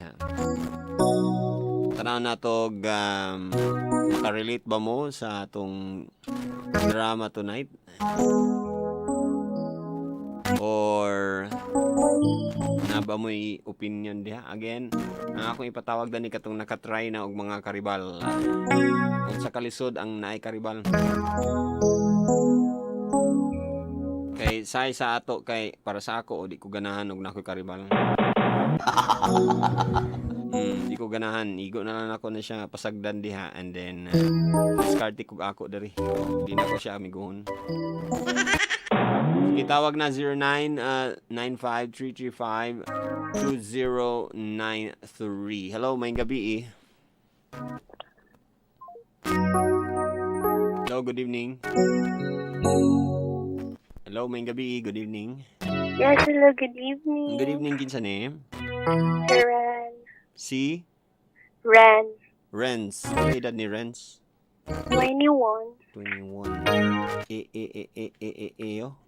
diha. Tanaw na to, makarelate ba mo sa atong drama tonight? Or naa ba mo'y opinion diha? Again, ang akong ipatawag dani katong nakatry na og mga karibal. Unsa kalisod ang naay karibal? Kay say sa ato, kay para sa ako, o di ko ganahan og naa ko'y karibal. Di ko ganahan, igo na lang ako na siya pasagdan diha and then diskarte kog ako diri. Di na ko siya amiguhon. Sige, tawag na 09 95 335 2093. Hello, maayong gabi eh. Hello, good evening. Hello, maayong gabi. Good evening. Yes, hello, good evening. Good evening, kinsa ni? Ren. Si Ren. Renz. Ano edad ni Renz? 21. 21. E, e, e, e, e, e, e, oh.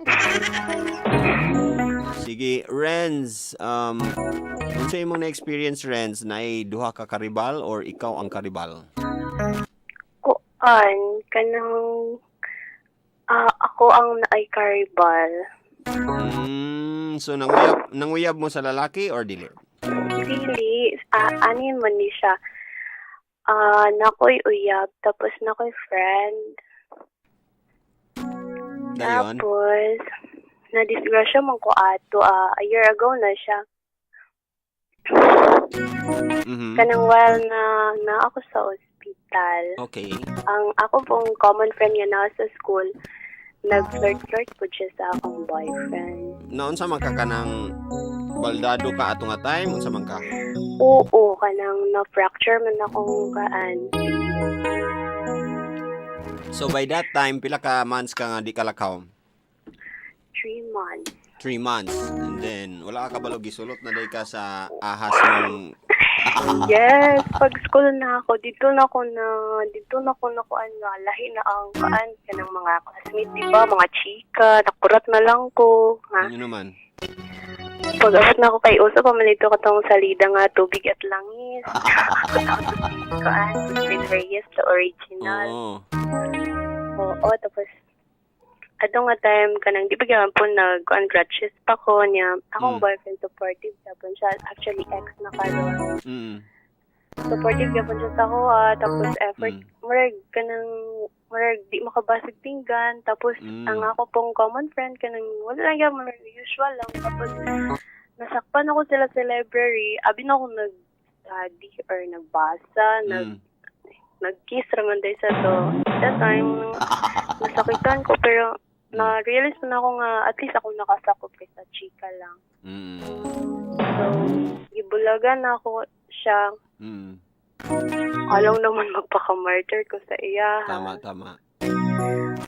Sige, Renz, unsa imong na-experience, Renz, na duha ka karibal or ikaw ang karibal? Kuan, kanang ako ang naay karibal. So nanguyab mo sa lalaki or dili? Dili, ani man ni siya. Naa ko'y uyab, tapos naa ko'y friend. Dayon. Tapos, na-disgrasya man ko ato, a year ago na siya. Kanang while na na ako sa ospital, ang ako pong common friend nga naa sa school, nag-flirt-flirt po siya sa akong boyfriend. Naunsa man ka, kanang baldado ka ato nga time, unsa man ka? Oo, kanang na-fracture man akong kaan. So by that time, pila ka months ka nga di kalakaw? 3 months. 3 months. And then, wala ka kabalo, gisulot na day ka sa ahas ng Yes, pag school na ako, dito na ako na kuan nga, lahi na ang kaan kanang mga classmate, di ba? Mga chika, nakurat na lang ko. Ha? Ano naman? Pag abot na ako kay uso pa man dito katong salida nga tubig at langis. Kuan, Fred Reyes, the original. Oo, tapos ato nga time kanang di ba gyud po nag kuan, crutches pa ko niya. Akong boyfriend, supportive gyapon siya. Actually, ex na karon. Supportive gyapon siya sa ako ah. Tapos effort, murag kanang murag di makabasag pinggan. Tapos ang ako pong common friend, kanang wala lang gyud, murag usual lang. Tapos nasakpan ako sila sa library. Abi na ako nag-study or nagbasa, nag-kiss raman day sa to. That time, nasakitan ko, pero na-realize na ako nga at least ako nakasakop kaysa chika lang. So, gibulagan na ako siya. Alang naman magpaka-martyr ko sa iya. Tama, tama.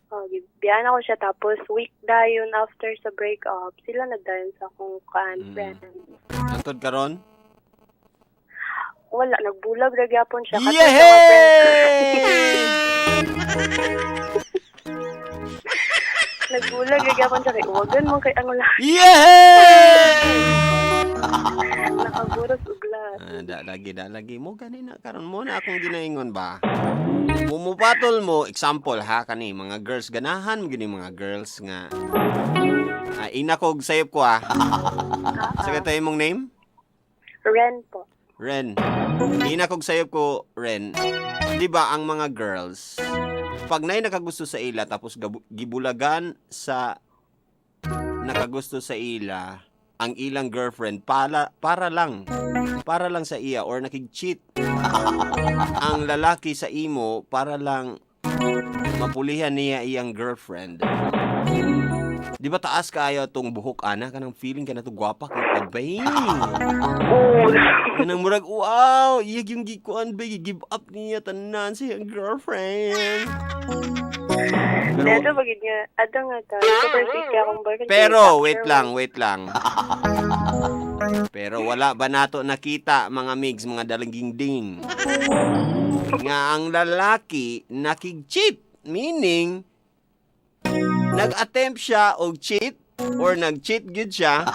Oh, gibiyaan ako siya, tapos week dayon after sa breakup, sila nagdayon sa akong kaan friend. Hangtod karon? Wala, nagbulag ra gyapon siya. Katong sa mga Yehey! friends. Nagbulag ra gyapon siya kay uwagan mo kay ang lahat. Yehey! Nakaburos og lahat. Ah, da lagi, da lagi mo gani na karon mo na akong ginaingon ba. Mumupatol mo, example ha, kani mga girls, ganahan mo gini mga girls nga. Ah, ina ko og sayop ko ah. Sa katay imong name? Ren po. Ren. Ina kog sayop ko, Ren. Di ba ang mga girls, pag nay nakagusto sa ila tapos gibulagan sa nakagusto sa ila ang ilang girlfriend para lang sa iya or nakig-cheat ang lalaki sa imo para lang mapulihan niya iyang girlfriend. Di ba taas kaayo tong buhok ana, kanang feeling ka na to gwapa kay tabay. Oo. Kanang murag wow, iya yung gikuan ba, give up niya tanan sa iyang girlfriend. Pero Pero pagid nga, ato nga ta, super sweet kay akong boyfriend. Pero Kay wait fracture lang, man. Wait lang. Pero wala ba nato nakita, mga migs, mga dalinggingding, nga ang lalaki nakig-cheat, meaning nag-attempt siya og cheat or nag-cheat gyud siya.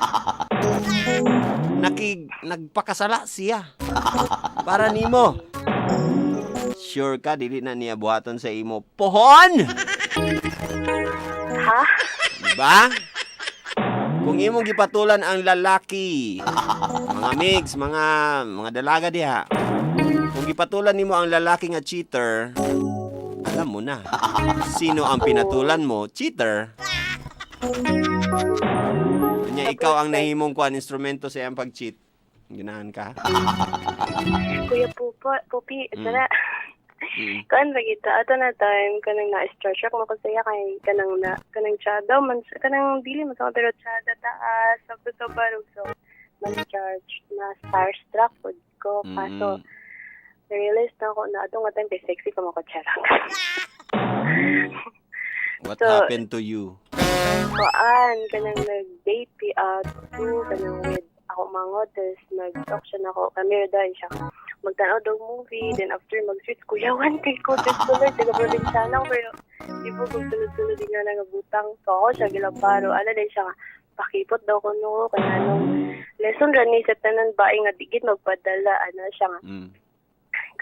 Nagpakasala siya para nimo. Sure ka dili na niya buhaton sa imo pohon? Ha? Diba? Kung imong gipatulan ang lalaki, mga migs, mga dalaga diha. Kung gipatulan nimo ang lalaki nga cheater, alam mo na. Sino ang pinatulan mo? Cheater. Nya ikaw ang nahimong kuan instrumento sa iyang pag-cheat. Ginahan ka? Kuya Pupo, Pupi, tara. Kuan ba kita ato na time kanang na-starstruck mo ko saya kay kanang na kanang tsada man, kanang dili man sa pero tsada taas sa sa barog, so na charge na starstruck pud ko, kaso na-realize na ako na ato nga time kay sexy pa mo ko, charot. What So, happened to you? Kuan, kanang nag-date pi two kanang with ako mangot, tapos nag-talk siya nako, kami ra dahil siya magtanaw daw movie, then after mag-switch, kuyawan kay ko, tapos tuloy taga probinsyana ko, pero di po kung sunod-sunod din nga nagabutang, so ako siya gilabaro ano din siya nga, pakipot daw ko no kaya nung lesson ra ni sa tanan bae nga digit magpadala, ano siya nga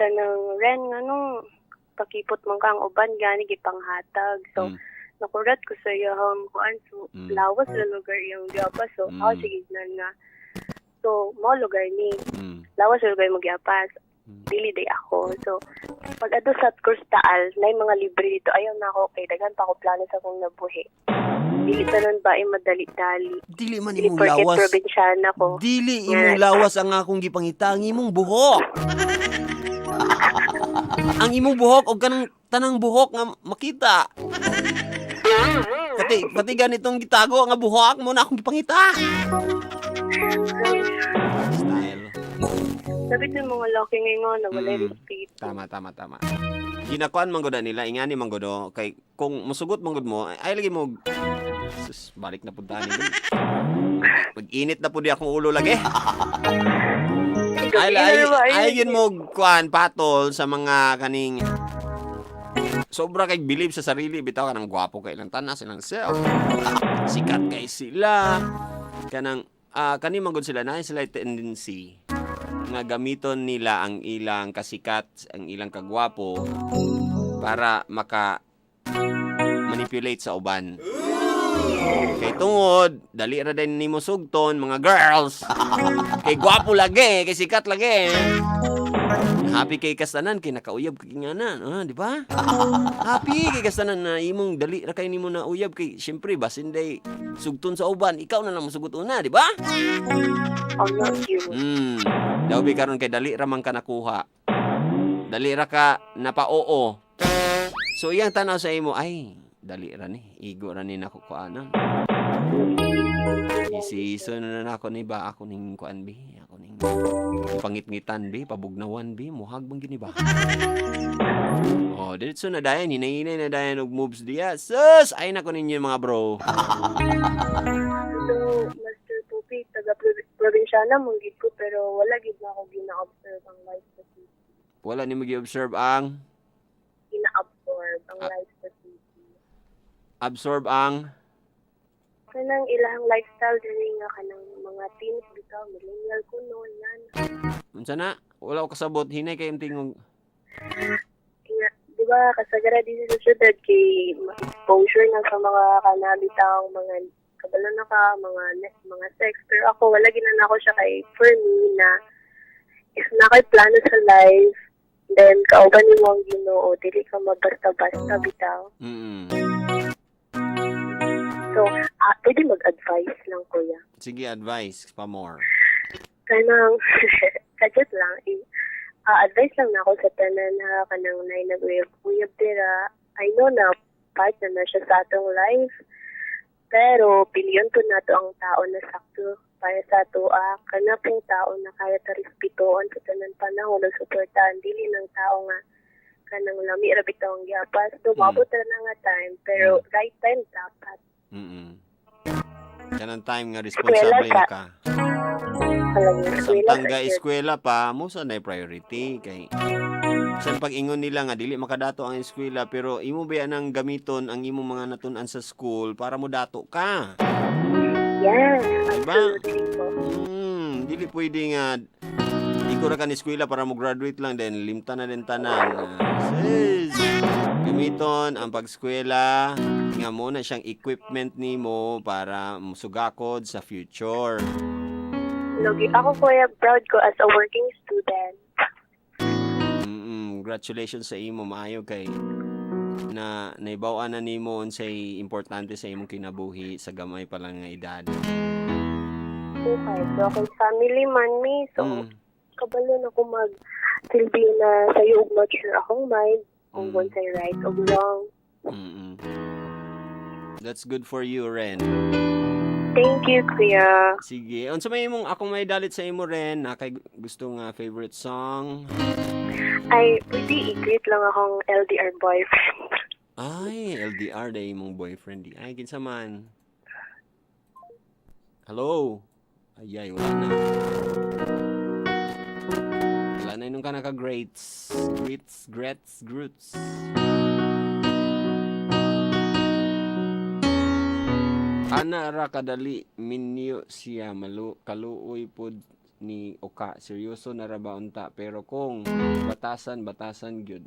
kanang ren nga nung pakipot man ka, ang uban gani gipanghatag, so nakurat ko sa iyang kuan, so lawas sa lugar iyang giapas, so ako sige na nga, so mo lugar ni lawas sa lugar mo giapas, dili day ako. So pag adto sa Cruz Taal na mga libre dito, ayaw na ako kay daghan pa ako plano sa akong nabuhi, dili tanon ba ay madali-dali. Dili man Dili imong porket lawas. probinsyana ko. Dili imong lawas ang akong gipangita, ang imong buhok. Ang imong buhok og kanang tanang buhok nga makita. Pati pati ganitong gitago nga buhok mo na akong gipangita. Style. Sabi sa mga laki ngayon na wala respeto. Tama, tama, tama. Ginakuan man gud nila, ingani man gud oh, kay kung musugot man gud mo, ay lagi mo. Sus, balik na pud tani. Mag-init na pud di akong ulo lagi. Ay, ay, ay, yun mo kuan patol sa mga kaning sobra kay believe sa sarili, bitaw kanang gwapo kay ilang tanas ilang self. Sikat kay sila. Kanang kani man gud sila na sila tendency nga gamiton nila ang ilang kasikat, ang ilang kagwapo para maka manipulate sa uban. Kay tungod, dali ra din nimo sugton mga girls. Kay gwapo lagi, kay sikat lagi. Happy kay kastanan kay nakauyab kay nganan, di ba? Happy kay kastanan na imong dali ra kay nimo na uyab kay syempre basin day sugton sa uban, ikaw na lang mosugot una, di ba? Oh, not you. Daw bi karon kay dali ra man ka nakuha. Dali ra ka napao. So iyang tanaw sa imo ay dali ra ni, igo ra ni nako kuanon. Isiso na na ako ni ba ako ning kuan bi, ako ning pangitngitan bi, pabugnawan bi, muhag bang gini ba? Oh, diretso na dayon, hinay-hinay na dayon og moves diya. Sus, ay nako ninyo mga bro. So, Master Pupi, taga probinsyana mo gid ko pero wala gid na ako gina-observe ang life sa city. Wala ni gi-observe ang Gina-absorb ang life sa city. Absorb ang Kanang ilang lifestyle diri nga kanang mga teens bitaw, millennial kuno yan. Unsa na? Wala ko kasabot, hinay kay tingog. Kaya, di ba, kasagara dito sa syudad kay ma-exposure na sa mga kanabitang mga kabalo na ka, mga sex. Pero ako, wala ginan ako siya kay for me na if na kay plano sa life, then kauban nimo ang Ginoo, dili ka mabasta-basta bitaw. So, pwede mag-advise lang, kuya? Sige, advice pa more. Kanang, kadyot lang, eh, advice lang na ako sa tanan ha, kanang nay nag-uyab dira. I know na part na na siya sa atong life. Pero, piliyon po nato ang tao na sakto para sa ato, kana pong tao na kaya ta respetuon sa tanan panahon ug suportahan, dili ng tao nga kanang lami ra bitaw ang giapas do, maabot ra na nga time, pero right time dapat. Kanang time nga responsable na ka. Alam niyo, eskwela Samtang sa ga eskwela pa, mo sa na priority kay san pag-ingon nila nga dili makadato ang eskwela, pero imo ba nang gamiton ang imong mga natun-an sa school para mo dato ka? Yes, Diba? absolutely po. Dili pwede nga iko ra ka ni eskwela para mo graduate lang, then limta na din tanan. Sis. Gamiton ang pag-eskwela nga mo na siyang equipment nimo para musugakod sa future. Logi ako, kuya, proud ko as a working student. Congratulations sa imo, maayo kay na naibaw-an na nimo unsay importante sa imong kinabuhi sa gamay pa lang nga edad. Okay, so akong family man mi, so kabalo na ko mag silbi na sayo ug mature akong mind kung unsay right o wrong. That's good for you, Ren. Thank you, kuya. Sige. Unsa may imong akong may dalit sa imo, Ren, na kay gusto nga favorite song? Ay, pwede i-greet lang akong LDR boyfriend. Ay, LDR day imong boyfriend di. Ay, kinsa man? Hello. Ay, ay, wala na. Wala na inong ka naka-greats. Greets, grets, groots. Ana ra kadali minyo siya malu kaluoy pod ni Oka, seryoso na ra ba unta, pero kung batasan batasan gyud,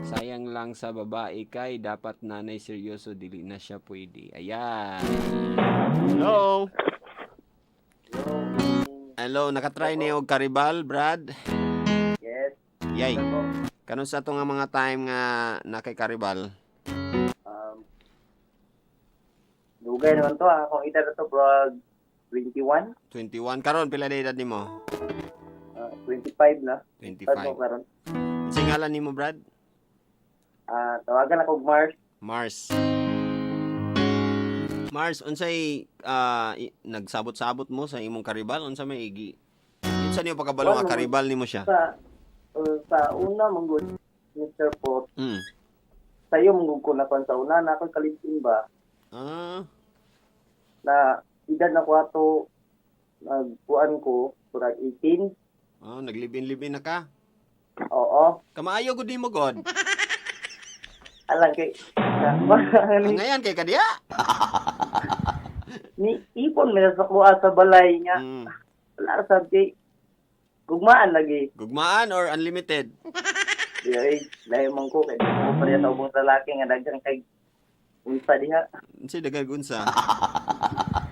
sayang lang sa babae kay dapat nanay seryoso, dili na siya pwede. Ayan, hello, hello, nakatry ni og karibal, Brad? Yes. Yay. Ako, Kanon sa ato nga mga time nga nakay karibal? Dugay naman to ah. Akong edad na to, bro, 21. 21 karon, pila na edad nimo? 25 na. 25 25. karon. Unsay ngalan nimo, Brad? Tawagan ako og Mars. Mars. Mars, unsay nagsabot-sabot mo sa imong karibal? Unsa may igi? Unsa niyo pagkabalo nga Wala. karibal nimo siya? Sa una manggod, Mr. Pop, sayo manggod ko na kon sa una na ako kalimtin ba na edad na ko ato nagkuan ko kurag 18. Oh, naglibin-libin na ka. Oo. Kamaayo gud nimo god. Alang kay na, Ang ngayan kay kadiya. Ni ipon mi sa kuha sa balay nga wala ra sad kay gugmaan lagi. Gugmaan or unlimited? Di ay lahi man ko kay di ko pareha sa ubang lalaki nga daghang kay unsa diha. Unsay dagag unsa?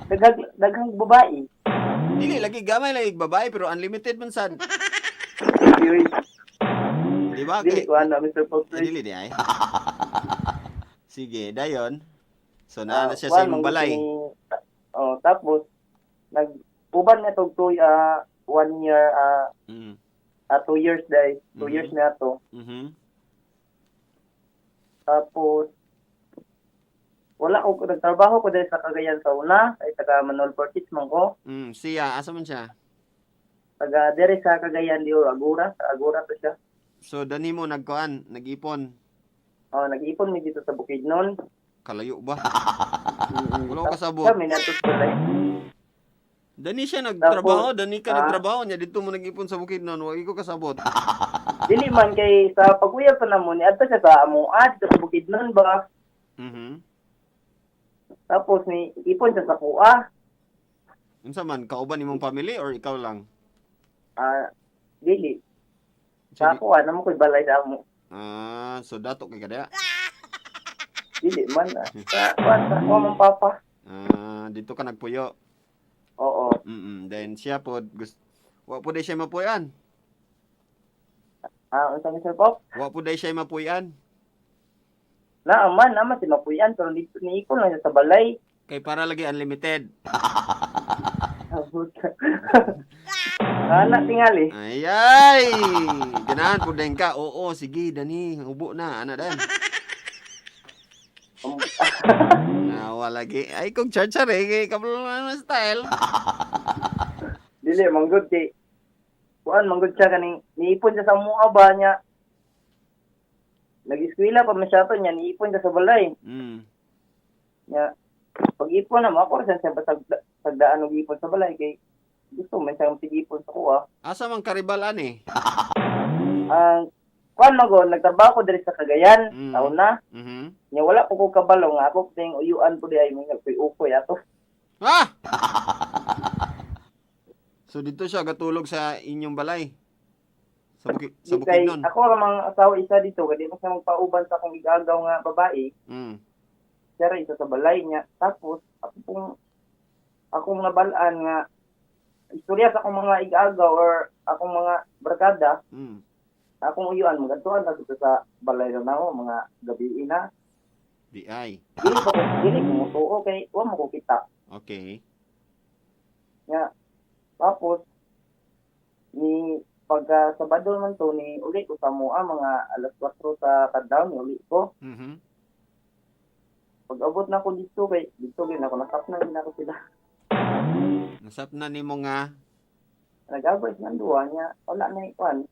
Daghang daghang babae. Dili lagi, gamay lagi babae pero unlimited man sad. Di ay Di ba? dili Kay ko ana, Mr. Pops. Eh, dili di ay. Sige, dayon. So naa na siya sa Kuan, imong balay. Oh, tapos nag uban na tog 1 year, 2 years day, 2 years na to. Tapos wala ko nagtrabaho ko dahil sa Cagayan sa una, ay taga Manuel Portis man ko. Siya asa man siya? Taga dere sa Cagayan de Oro, Agura, sa Agura to siya. So dani mo nagkuan, nag-ipon. Oh, nag-ipon mi dito sa Bukidnon. Kalayo ba? Wala ko kasabot. Kami nato sa balay. Dani siya nagtrabaho, dani ka nagtrabaho niya dito mo nag-ipon sa Bukidnon, wa ko kasabot. Dili man kay sa pag-uyab pa namo ni adto siya sa amoa dito sa Bukidnon ba. Tapos ni ipon siya sa kuha. Unsa man kauban imong family or ikaw lang? Dili sa kuha namo ko'y balay sa amo. Ah, so dato kay kada. Dili man sa kuha sa kuha mong papa. Ah, dito ka nagpuyo. Oo. Then siya pod gusto wa po day siya mapuyan. Unsa, Mr. Pop? Wa po day siya mapuyan. Naaman, naman si Mapuyan, pero dito ni ipon lang siya sa balay. Kay para lagi unlimited. Anak tingali. Ay ay. Ganahan po din ka. Oo, sige dani, ubo na ana dan. Nawa lagi. Ay kung charger eh kay kabalo na style. Dili manggod kay kuan manggod siya kaning niipon siya sa mua ba niya. Nag-eskwela pa man siya to niya niipon siya sa balay. Niya pag-ipon na mo ako ra siya basag sagdaan og ipon sa balay kay gusto man siyang tigipon sa kuha. Asa man karibal ani? Ang kuan manggod nagtrabaho ko diri sa Cagayan taon na. Nya wala ko kabalo nga ako ting uyuan po di ay mga kuy ukoy ato. Ah! So dito siya gatulog sa inyong balay. Sa Di kay Bukidnon. ako ra mang asawa isa dito kay di man siya magpauban sa akong igagaw nga babae. Siya ra isa sa balay niya. Tapos ako pong akong nabalaan nga istorya sa akong mga igagaw or akong mga barkada, akong uyuan magadtuan na dito sa balay na nako mga gabi na. Di ay. Dili pa ko dili ko motuo kay wa mo ko kita. Okay. Nga tapos ni pagka Sabado man to ni uli ko sa mua mga alas 4 sa kadlaw ni uli ko. Pag abot na ko dito kay dito gid ako nasap na gid ako sila. Nasap na nimo nga Nag-abot ng duwa niya wala na ikuan.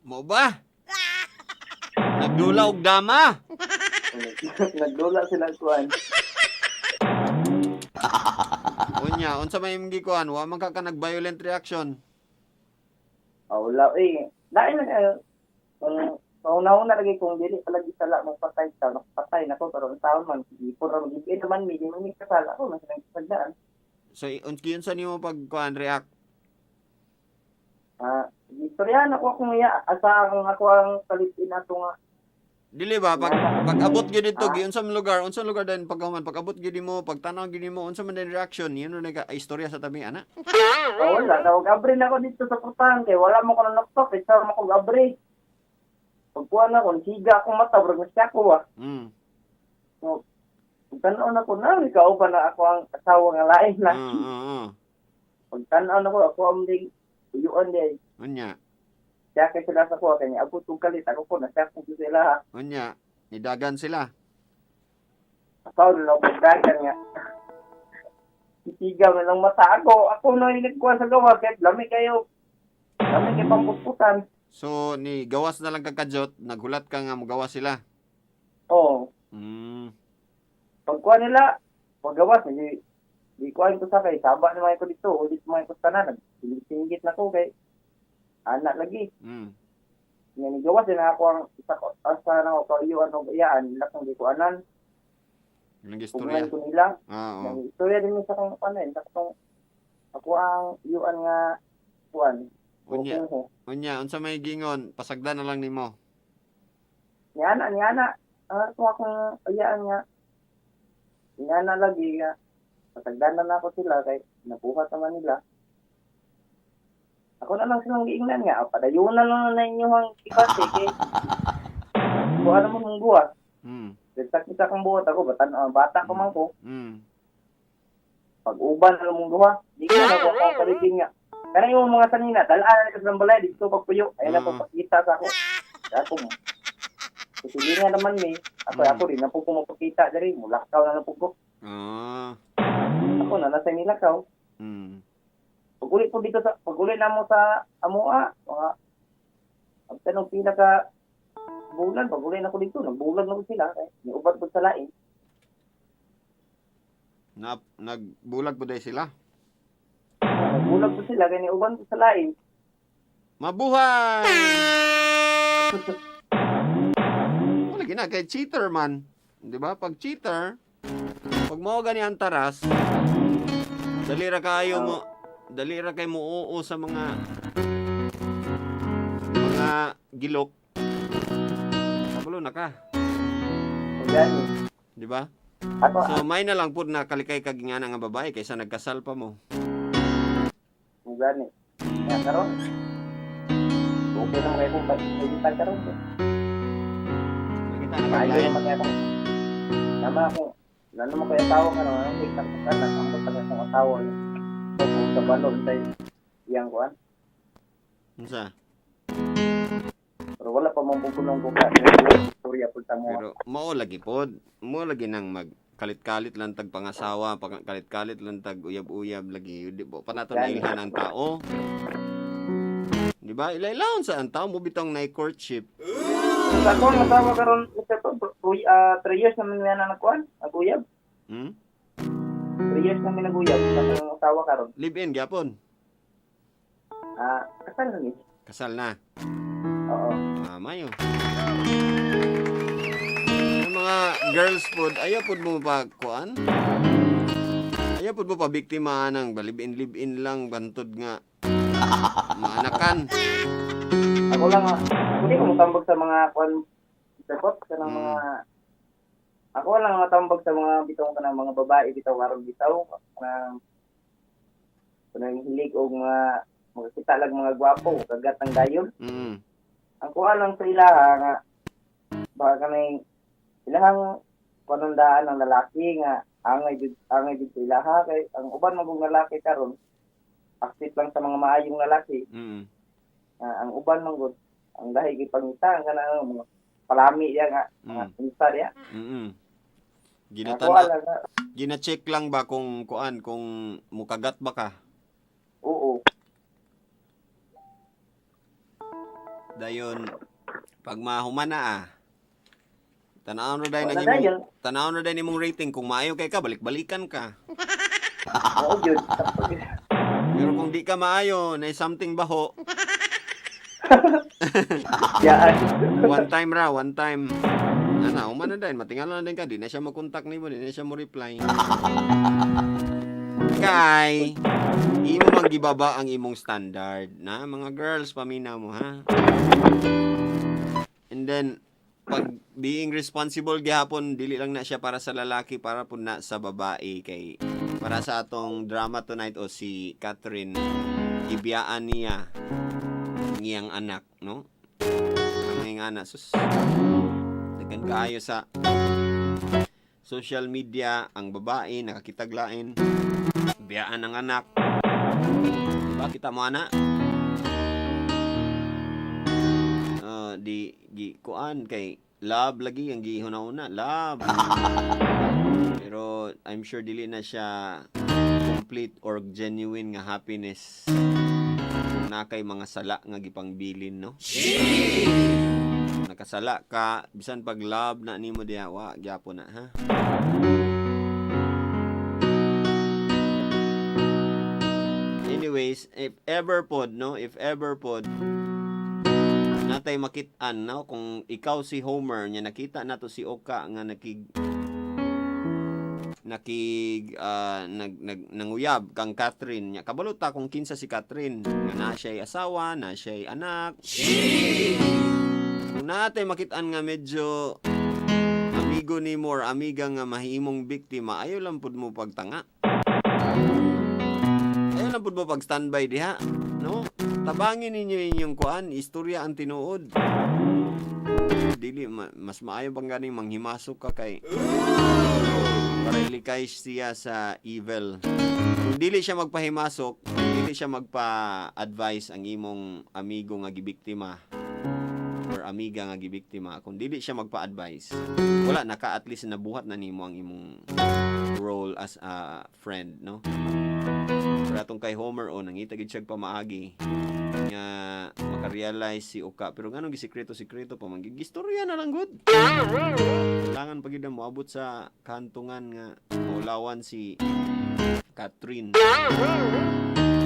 mo ba? Nagdula og dama. Nagdula sila kuan. Unya, unsa may imong gikuan? Wa man ka nag-violent reaction. Ah, wala eh. Lain na kayo. Kung kauna-una lagi kung dili palagi sala mo patay ta, nakapatay na ko pero ang taon man ipon ra mag naman mi di man mi kasala ko mas nang sagdaan. So unsa nimo pagkuan react? Ah, istoryahan ako akong iya asa akong ako ang kalitin ato nga. Dili ba pag abot gyud dito Ah. gi unsa man lugar, unsa lugar din pagkahuman pag abot gyud nimo, pag tan-aw gyud nimo, unsa man din reaction? Yun na ka istorya sa tabi ana. Oh, wala tawag abre na ako dito sa putahan kay wala mo ko nanoktok isa mo ko abre. Pagkuha na ko, siga akong mata, murag masya ko ah. So, pagtanaw na ko na, ikaw pa na ako ang asawa nga lain na. Pagtanaw na ko, ako ang ding uyuan di. Unya, Siya kay sila sa kuha, kanya abot kong kalit, ako ko, nasya ko sila ha. Unya, nidagan sila. Asawa na lang pagdagan nga. Sisigaw na lang mata ako. Ako na yung nagkuha sa gawa, kahit lami kayo. Lami kayo pangputputan. So ni gawas na lang ka kadyot, naghulat ka nga mogawas sila. Oo. Pagkuha nila, paggawas, hindi, di kuha ko sa kay, saba naman ko dito, ulit mga ko tanan, nagsinggit na ko kay, anak lagi. Nga ni gawas, din ako ang isa ko, asa na ako kauyuan og iyaan, nila kong gikuanan, Nang istorya. pugnan ko nila. Ah, oo. Nang istorya din sa kong kuanan, sa kong ako ang iyuan nga kuan. Unya, Kuho. unya, unsa may gingon, pasagdan na lang nimo. Niana, niana, ako akong iyaan nga, niana lagi nga, pasagdan na ako sila kay nabuhat naman nila. Ako na lang silang giingnan nga, padayon na lang na inyo ang ikate kay kuha naman mong buhat. Dagsak isa kong buhat ako, batan, bata ko man ko. Pag uban na lang mong duha, di ko na ako akong palitin nga. Kanang yung mga sanina, talaan na sa balay, dito pagpuyo. Ayun na po, pakita sa ako. Ako mo. Tutulingan naman mi. Ako, ako rin, na po ko mapakita diri. Mulakaw na lang po ko. Ako na, nasa nilakaw. Pag-uli po dito sa, pag-uli na mo sa amoa, mga, ang tanong pila ka bulan, pag-uli na ko dito, nagbulag na ko sila. Kaya, niubat po sa lain. Na, nagbulag po dahil sila. Nagbulag po sila, kaya niuban po sa lain. Mabuhay! Wala gina kay cheater man. 'Di ba? Pag cheater, pag mao gani ang taras, dali ra kayo mo, dali ra kay mo oo sa mga gilok. Kabalo na ka, Gani. 'di ba? Ako, So may na lang pud na kalikay kag ingana nga babae kaysa nagkasal pa mo. gani. Kaya karon, okay lang kayo kung pag-editan karon. Nakita na Maayo kag naman kaya kung nama ako, wala naman kaya asawa ka naman, ang kita ko ka ang pa akong asawa. So, kung sa balon, tayo, iyang kuan. Unsa? Pero wala pa mong bugulong ko ka, istorya po sa mga. Pero mao lagi pod, mao lagi nang mag kalit-kalit lang tag pangasawa, kalit-kalit lang tag uyab-uyab lagi. Di ba pa nato nailhan ang tao? Di ba? Ilailahon sa ang tao mo bitong na courtship. Sa ako, ang asawa karon, Mr. Tom, 3 years namin na nagkuan, naguyab. 3 years namin naguyab, sa akong asawa karon. Live in gyapon. Kasal na ni. Kasal na. Oo. Mayo. Yung mga girls pod, ayaw pod mo pa kuan? Ayaw pod mo pa biktima ng live in lang bantod nga. Maanakan. Ako lang ah, hindi ko motambag sa mga kuan sapot kanang mga ako lang matambag sa mga bitong kanang mga babae bitaw aron bitaw kanang kanang hilig og mga makakita lang mga gwapo kagat ang dayon. Ang kuha lang sa ilaha nga baka kanang ilahang panundaan ang lalaki nga angay jud sa ilaha kay ang uban man kung lalaki karon active lang sa mga maayong lalaki. Ang uban man gud ang lahi gipangita ang kanang mga palami diya nga mga unsa diya. Ginatana, lang nga gina-check lang ba kung kuan kung mukagat ba ka? Oo. Dayon pag mahuman na ah. Tan-awon ra dayon ang imong tan-awon ra dayon imong rating kung maayo kay ka balik-balikan ka. Oo jud. Pero kung di ka maayo, na something baho. Yaan. One time ra, one time. Ana, human na dayon, matingala na din ka, di na siya mo-contact nimo, di na siya mo reply. Kay imo mang gibaba ang imong standard na mga girls, paminaw mo ha. And then pag being responsible gihapon dili lang na siya para sa lalaki, para pud na sa babae kay para sa atong drama tonight o si Catherine gibiyaan niya ang iyang anak, no? Ang iyang anak, sus. Daghan kaayo sa social media ang babae nakakitaglain biyaan ang anak. Diba kita mo ana? Di gi kuan kay love lagi ang gihuna-una, love. Pero I'm sure dili na siya complete or genuine nga happiness kung naa kay mga sala nga gipangbilin, no? Kung nakasala ka, bisan pag love na nimo diha, wa gyapon na ha. Anyways, if ever pod, no? If ever pod, natay makit-an, no? Kung ikaw si Homer, nya nakita nato si Oka nga nakig nakig ah, nag, nag nanguyab kang Catherine nya kabalo ta kung kinsa si Catherine nga naa siya'y asawa, naa siya'y anak. Kung natay makit-an nga medyo amigo nimo or amiga nga mahimong biktima, ayo lang pud mo pagtanga, ayo lang pud mo pag standby diha, no? Tabangin ninyo inyong kuan istorya ang tinuod. Dili mas maayo bang ganing manghimasok ka kay para ilikay siya sa evil. Kung dili siya magpahimasok, kung dili siya magpa-advise ang imong amigo nga gibiktima or amiga nga gibiktima, kung dili siya magpa-advise, wala naka, at least nabuhat na nimo ang imong role as a friend, no? Pero atong kay Homer, o nangita gid siya pamaagi nga makarealize si Oka, pero nganong gisikreto-sikreto pa man, gistorya na lang gud. Kailangan pa gid na moabot sa kantungan nga maulawan si Catherine.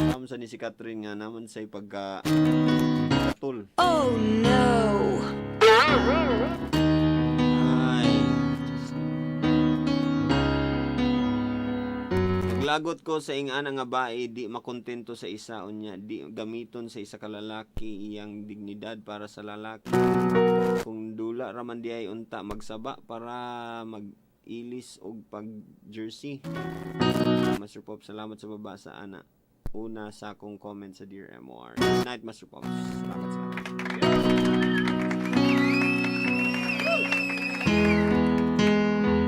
Tama sa ni si Catherine nga naman say pagka katol. Oh no! Ay. Diyos. Naglagot ko sa ingana nga bae, di makontento sa isa unya di gamiton sa isa ka lalaki iyang dignidad para sa lalaki. Kung dula raman di ay unta magsaba para mag-ilis og pag jersey. Master Pop, salamat sa babasa ana. Una sa akong comment sa Dear MOR. Good night, Master Pops. Salamat, salamat.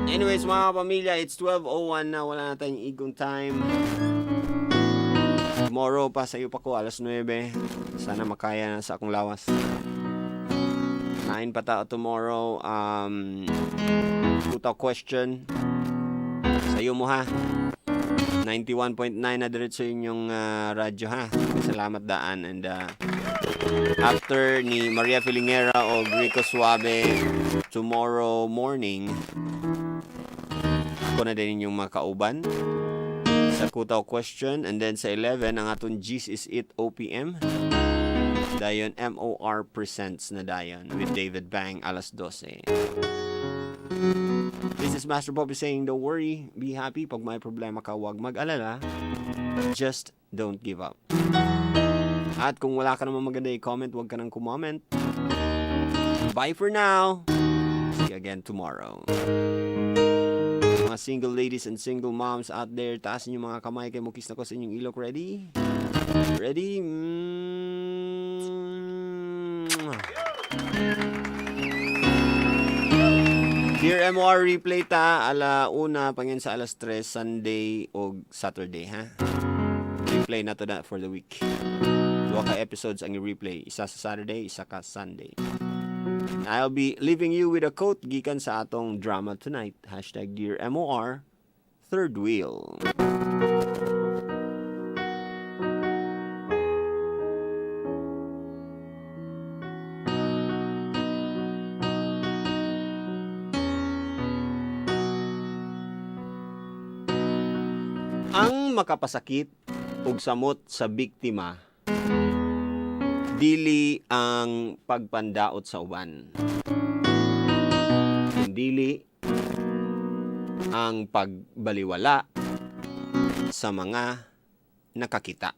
Anyways, mga pamilya, it's 12:01 na. Wala na tayong igong time. Tomorrow pa sa iyo pa ko, alas 9. Sana makaya na sa akong lawas. 9 pa ta tomorrow. Kuta question. Sa iyo mo ha. 91.9 na diretso inyong radyo ha. Salamat daan and after ni Maria Filingera o Rico Suave tomorrow morning, ko na din inyong makauban sa Kutaw Question, and then sa 11 ang atong G's is It OPM. Dayon MOR Presents na dayon with David Bang alas 12. This is Master Bobby saying, don't worry, be happy. Pag may problema ka, huwag mag-alala. Just don't give up. At kung wala ka naman maganda i-comment, huwag ka nang kumoment. Bye for now. See you again tomorrow. Mga single ladies and single moms out there, taas niyo mga kamay kay mukis na ko sa inyong ilok. Ready? Ready? Dear MOR, replay ta ala una pangin sa alas 3 Sunday o Saturday, ha. Replay na to na for the week. Duha ka episodes ang i-replay, isa sa Saturday, isa ka Sunday. I'll be leaving you with a quote gikan sa atong drama tonight. #DearMOR, Third Wheel. Ang makapasakit ug samot sa biktima dili ang pagpandaot sa uban. Dili ang pagbaliwala sa mga nakakita.